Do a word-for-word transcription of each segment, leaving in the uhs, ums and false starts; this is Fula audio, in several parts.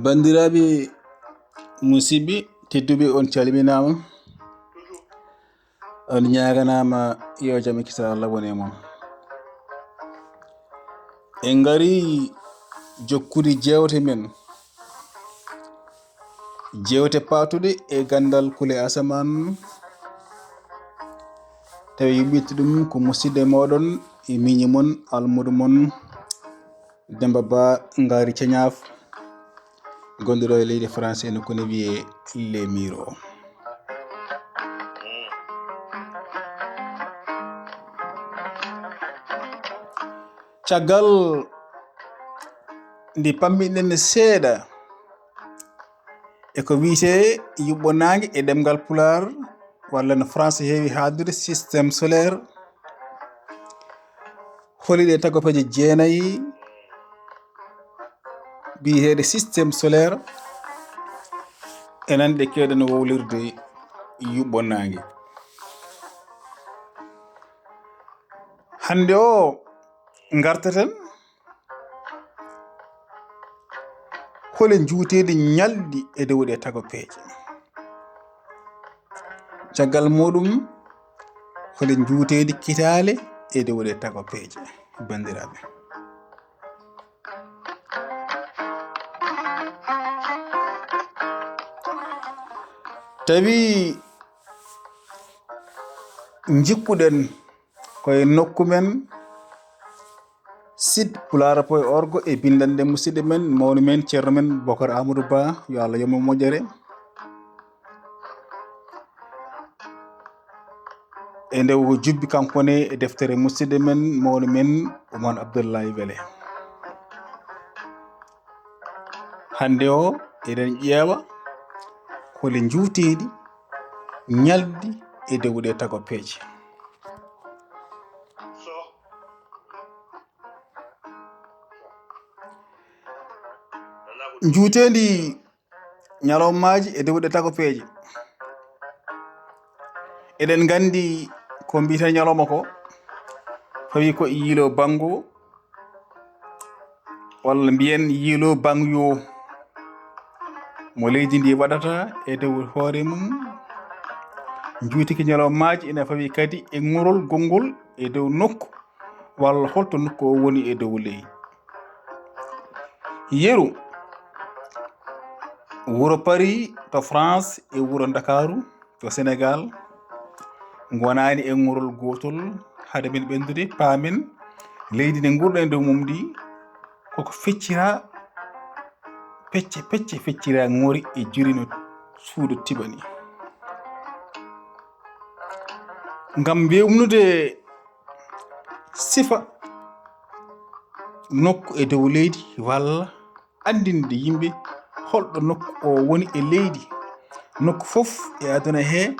Banndiraaɓe musidɓe tedduɓe, on calminaama, on ñaaganaama, yo jam e kisal Allah won e mon. En ngari jokkude jeewte men, jeewte paatuɗe e ganndal kule asamaan, tawi yuɓɓitti ɗum ko musidɗo mooɗon e miñi mon, almuudo mon, Demba Ba Ngari Ceñaaf, gonɗo ɗo e leydi France, e nokku ne wiyee Les Mureaux. Caggal nde pammiɗen seeɗa e ko wiyetee yuɓɓo naange e ɗemngal Pulaar, walla no France heewi haaldude système solaire, holi ɗe tagopeeje jeenayi biyeteeɗe système solaire, e nande keewɗen wowlirde yuɓɓo naange. Hannde o ngartaten holi njuuteedi ñalɗi e dow ɗe tagopeeje. Caggal muɗum, holi njuuteedi kitaale e dow ɗe tagopeeje, banndiraaɓe. Tawi njikkuɗen koye nokku men, site pulaar point org, e binndannde musidɗo men, mawni men, ceerno men Bocar Amadou Ba, yo Allah yoɓ mo moƴƴere. E nde o jubbi kanko ne e deftere musidɗo men, mawni men Oumar Abdoulaye Wele. Hannde o, eɗen ƴeewa holi njuuteedi ñalɗi e dow ɗe tagopeeje. Njuuteendi ñalawmaaji e dow ɗe tagopeeje. Eɗen nganndi ko mbiyeten ñalawma ko, fawi ko e yiilo banngo, walla mbiyen yiilo banngo mo leydi ndi waɗata e dow hoore mum. Njuutiki ñalawmaaji ina fawi kadi e ŋorol gonngol e dow nokku, walla holto nokku o woni e dow leydi. Yeru, wuro Paris to France e wuro Ndakaaru to Sénégal ngonaani e ŋorol gootol. Hade men ɓenndude, paamen leydi ndi nguurɗen dow mum ndi, koko feccira, pecce pecce feccira ŋori e juri no suudu tiɓa ni. Ngam wewnude sifa nokku e dow leydi, walla anndinde yimɓe holɗo nokku o woni e leydi. Nokku fof e aduna he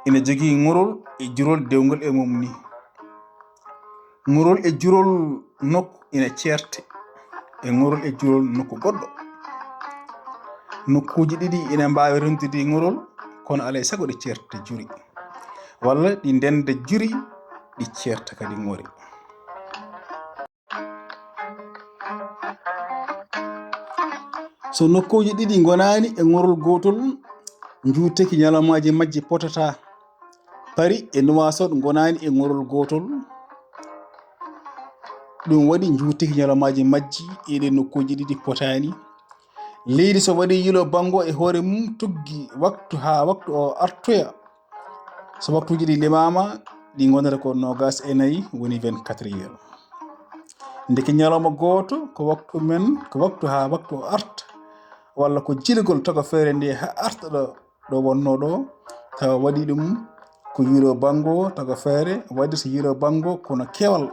ina jogii ŋorol e jurol dewngol e mum ni. Ŋorol e jurol nokku ina ceerte e ŋorol e jurol nokku goɗɗo. Nokkuuji ɗiɗi ina mbaawi rentinde ŋorol, kono alaa e sago ɗi ceerta juri, walla ɗi ndennda juri, ɗi ceerta kadi ŋori. So nokkuuji ɗiɗi ngonaani e ŋorol gootol, njuuteki ñalawmaaji majji potataa. Paris e Nuwaasot ngonaani e ŋorol gootol. Ɗum waɗi njuuteki ñalawmaaji majji e ɗee nokkuuji ɗiɗi potaani. Leydi so waɗii yiilo banngo e hoore mum, tuggi waktu haa waktu o artoya. So waktuuji ɗi limaama, ɗi ngonata ko noogaas e nayi, woni vingt-quatre heures. Ndeke ñalawma gooto ko waktu men, ko waktu haa waktu o arta, walla ko jilgol tago feere nde haa arta ɗo, ɗo wonnoo ɗo, tawa waɗi ɗum ko yiilo banngo tago feere, waɗi so yiilo banngo kono keewal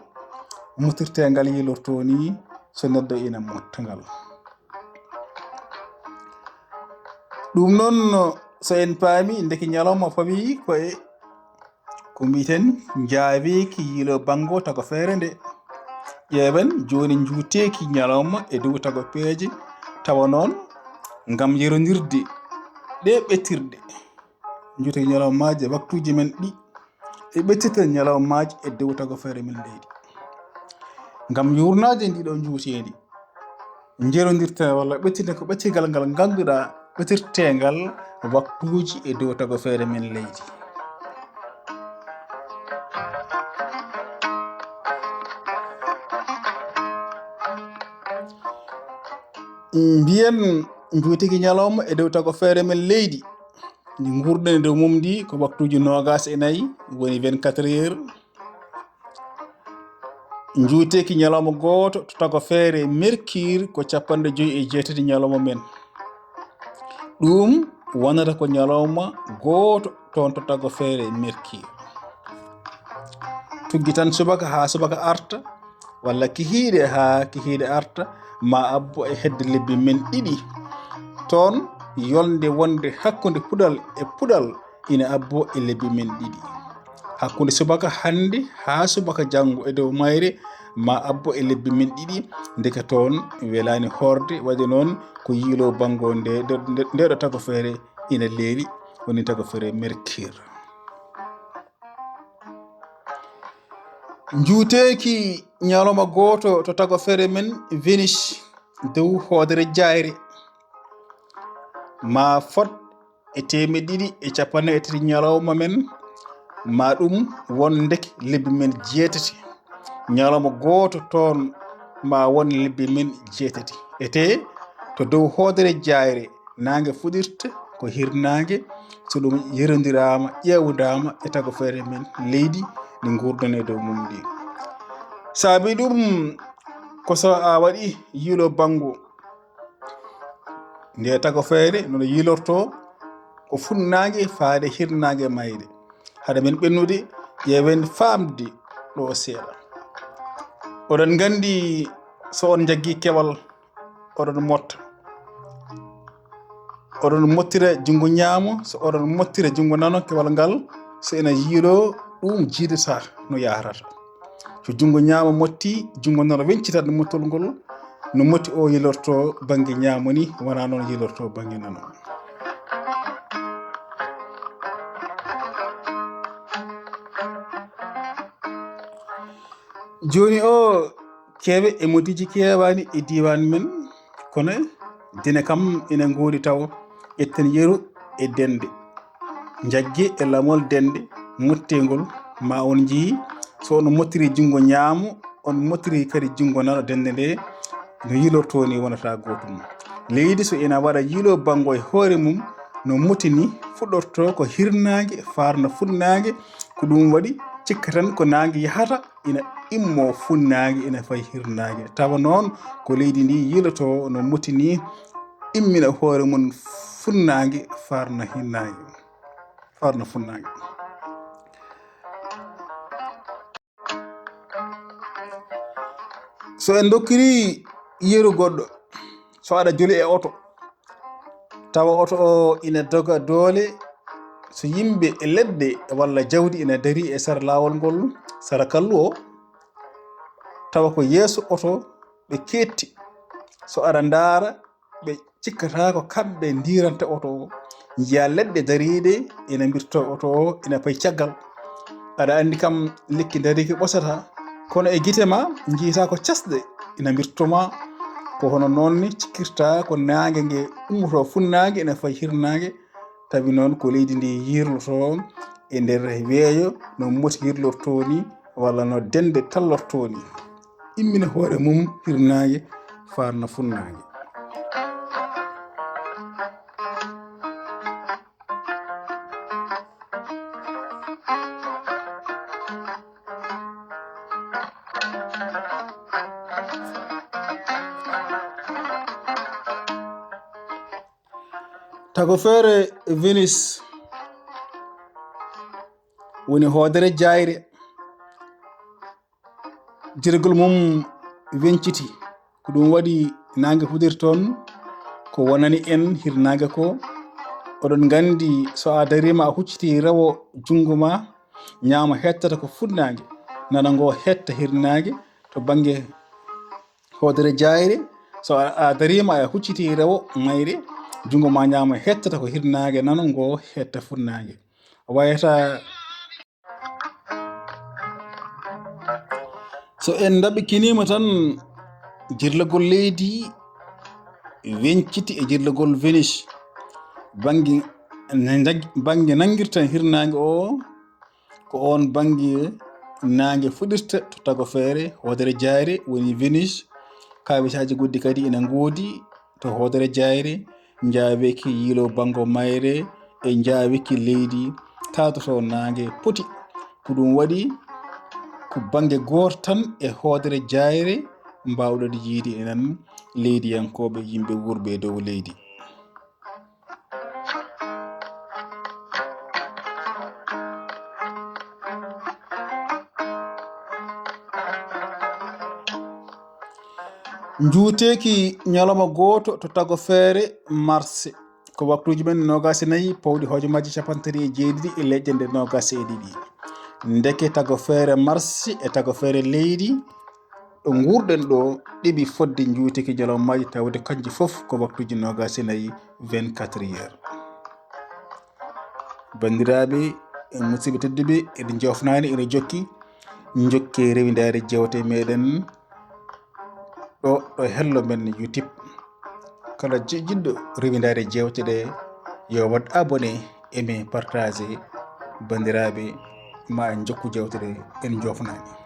mutirtee ngal yiilortoo ni, so neɗɗo ina motta ngal. Ɗum noon, so en paami, ndeke ñalawma fawi ko e ko mbiyeten njaaweeki yiilo banngo tago feere nde. Ƴeewen jooni njuuteeki ñalawma e dow tagopeeje, tawa noon ngam yerondirde ɗee ɓetirɗe, njuuteeki ñalawmaaji e waktuuji men ɗi e ɓettirten ñalawmaaji e dow tagofeere men leydi. Ngam yuurnaaje ndiɗo njuuteendi, njerondirten walla ɓettirten ko ɓettirgal ngal ngannduɗaa ɓettirteengal waktuuji e dow tagofeere men leydi. Mbiyen njuutiki ñalawma e dow tagofeere men leydi. Ndi nguurɗen e dow mum ndi ko waktuuji noogaas e nayi, woni vingt-quatre heures. Njuuteeki ñalawma gooto to tagofeere Mercure ko capanɗe joyi e jeetati ñalawma men. Ɗum wonata ko ñalawma gooto toon to tagofeere Mercure. Tuggi tan subaka haa subaka arta, walla kihiiɗe haa kihiiɗe arta, ma abbo e hedde lebbi men ɗiɗi. Toon yolnde wonde hakkunde puɗal e puɗal ina abbo e lebbi men ɗiɗi. Hakkunde subaka hannde haa subaka janngo e dow mayre ma abbo e lebbi men ɗiɗi, ndeke toon welaani hoorde, waɗi noon ko yiilo banngo nde, nde, nde, ndeɗo tagofeere ina leeli, woni tagofeere Mercure. Njuuteeki ñalawma gooto to tagofeere men Venus dow hoodere jayre, ma fot e teemeɗɗe ɗiɗi e capanɗe nayi e tati ñalawma men, ma ɗum won ndeke lebbi men jeetati. Ñalawma gooto toon ma won lebbi men jeetati. Etee to dow hoodere jayre naange fuɗirta ko hirnaange, so ɗum yerondiraama, ƴeewndaama e tagofeere men leydi ndi nguurɗen e dow mum ndi. Saabi ɗum ko so a waɗi yiilo banngo nde tagofeere no yiilortoo ko funnaange faade hirnaange mayre. Hade men ɓennude, ƴeewen faamde ɗo seeɗa. Oɗon nganndi, so on njaggii kewal, oɗon motta. Oɗon mottira junngo ñaamo, so oɗon mottira junngo nano, kewal ngal, so ina yiiloo, ɗum jiidataa no yahrata. So junngo ñaamo motti, junngo nano weñcitat mottol ngol, no motti o yiilortoo bannge ñaamo ni, wonaa noon yiilortoo bannge nano. Jooni o, keewe e modiiji keewaani e diiwaan men, kono dine kam ina ngoodi tawo. Ƴetten yeru e dende, njagge e lamol dende motteengol, ma on njii, so on mottiri junngo ñaamo, on mottiri kadi junngo nano, dende nde no yiilortoo ni wonata gootum. Leydi so ina waɗa yiilo banngo e hoore mum, no moti ni fuɗɗortoo ko hirnaange, faarna funnaange, ko ɗum waɗi cikka tan ko naange yahata, ina immo funnaange, ina fayi hirnaange. Tawa noon ko leydi ndi yiilotoo no moti ni immina hoore mum funnaange, faarna hinnaange, faarna funnaange. So en ndokkiri yeru goɗɗo, so aɗa joli e oto, tawa oto o ina doga doole, so yimɓe e leɗɗe walla jawdi ina darii e sara laawol ngol, sara kallu o, tawa ko yeeso oto ɓe keetti. So aɗa ndaara, ɓe cikkata ko kamɓe ndiiranta oto o. Njiya leɗɗe dariiɗe ina mbirto oto o, ina payi caggal. Aɗa anndi kam, lekki dariiki ɓosata, kono e gite ma njiyata ko casɗe ina mbirto ma. Ko hono noon ni cikkirta ko naange nge ummoto funnaange ina fayi hirnaange, tawi noon ko leydi ndi yiirlotoo e nder weeyo, no moti yiirlortoo ni, walla no dende tallortoo ni. Immina hoore mum hirnaange, faarna funnaange. Tagofeere Venus woni hoodere jayre. Jirgol mum weñciti. Ko ɗum waɗi naange fuɗirta toon ko wonani en hirnaange ko. Oɗon nganndi, so a dariima, a huccitii rewo junngo ma ñaamo, hettata ko funnaange, nano ngo hetta hirnaange to bannge hoodere jayre. So a, a dariima, a huccitii rewo mayre, junngo ma ñaamo hettata ko hirnaange, nano ngo hetta funnaange. Wayata So en ndaɓɓikinii mo tan, jirlagol leydi weñciti e jirlagol Venus. Bannge, bannge nanngirten hirnaange o, ko oon bannge naange fuɗirta to tagofeere, hoodere jaayre woni Venus. Kawisaaji goɗɗi kadi ina ngoodi to hoodere jaayre, njaaweki yiilo banngo mayre e njaaweki leydi taatoto naange poti. Ko ɗum waɗi ko bannge gooto tan e hoodere jaayre mbaawɗen yiyde enen leydiyankooɓe, yimɓe wuurɓe e dow leydi. Njuuteeki ñalawma gooto to tagofeere mars. Ko waktuuji men noogaas e nayi, pawɗi hojomaaji cappanɗe tati e jeeɗiɗi e leƴƴannde noogaas e ɗiɗi. Ndeke tagofeere mars e tagofeere leydi, ɗo nguurɗen ɗo, ɗiɓi fodde njuuteeki ñalawmaaji, tawde kanji fof ko waktuuji noogaas e nayi, vingt-quatre heures. Banndiraaɓe e musidɓe tedduɓe, eɗen jofnaani, eɗen jokki, njokke rewindaade jeewte meɗen ɗo, ɗo hello men YouTube. Kala ji-, jiɗɗo rewindaade jeewte ɗe, yo waɗ abonné, aimé, partagé. Banndiraaɓe, ma en njokku jeewte ɗe, en jofnaani.